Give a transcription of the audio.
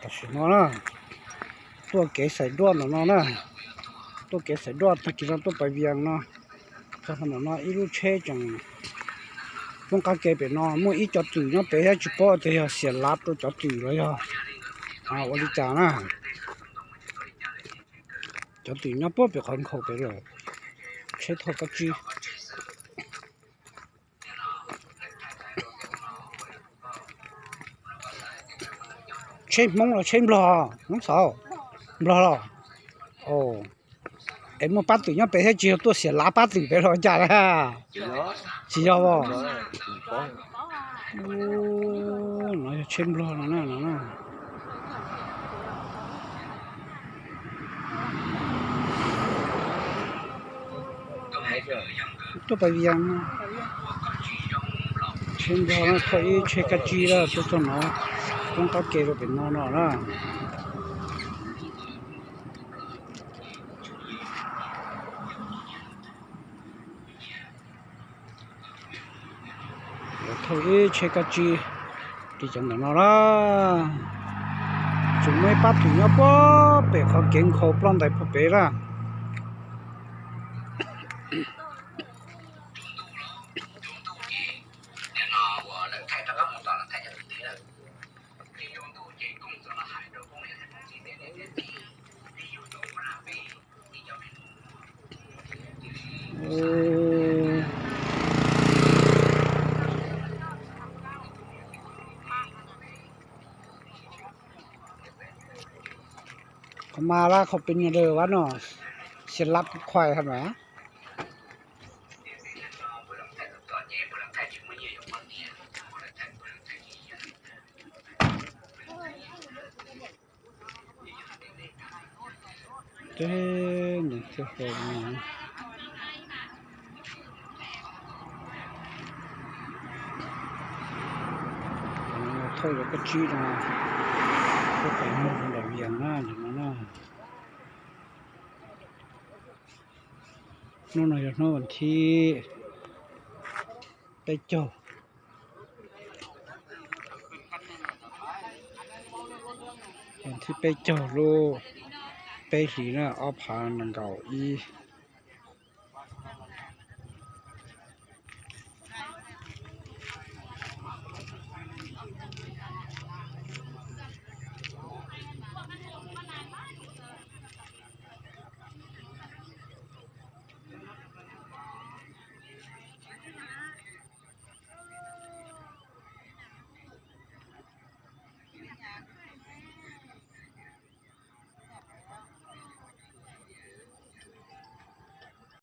Tam sim no na, tuaj kev Xais Duaj ntawm no na, tuaj kev Xais Duaj tag kis no tuaj Pais Vias no, txog ntawm no ib lub tsheb tseem poob qab ke pem no, muaj ib cov twm nyob pem thiab tsis paub tias yog xiam lav rau cov twm los yog ua li cas na. Cov twm nyob puag pem qhov nkhaus pem lawm, tsheb thauj kab tsib. Tsheb Hmoob los tsheb Nplog, Hmoob xav, Nplog los? Es muaj pab twm nyob pem thiab tsis yog tuaj xiam lav pab twm pem los cas na? Tsis yog os. No yog tsheb Nplog no na, no na. Tuaj Pais Vias no, tsheb Nplog no thauj ib tsheb kab tsib lawm tuaj txog no, poob qab ke rau pem no no na. Thauj ib tsheb kab tsib, ris cov ntawm no na. Tseem muaj ib pab twm nyob puag pem qhov kev nkhaus ploj ntais puag pem na. Qhov mas lab qhov pem nyuag dawm vaj no, xiam lav khuais hab mas. Teb, nws thiaj hlo no. Thauj yuav kab tsib no, tuaj pem Hmoob ntawm Vias na, no na. Hnub no yog hnub vas thib peb caug, vas thib peb caug lub peb hlis na, ob phav nees nkaum ib.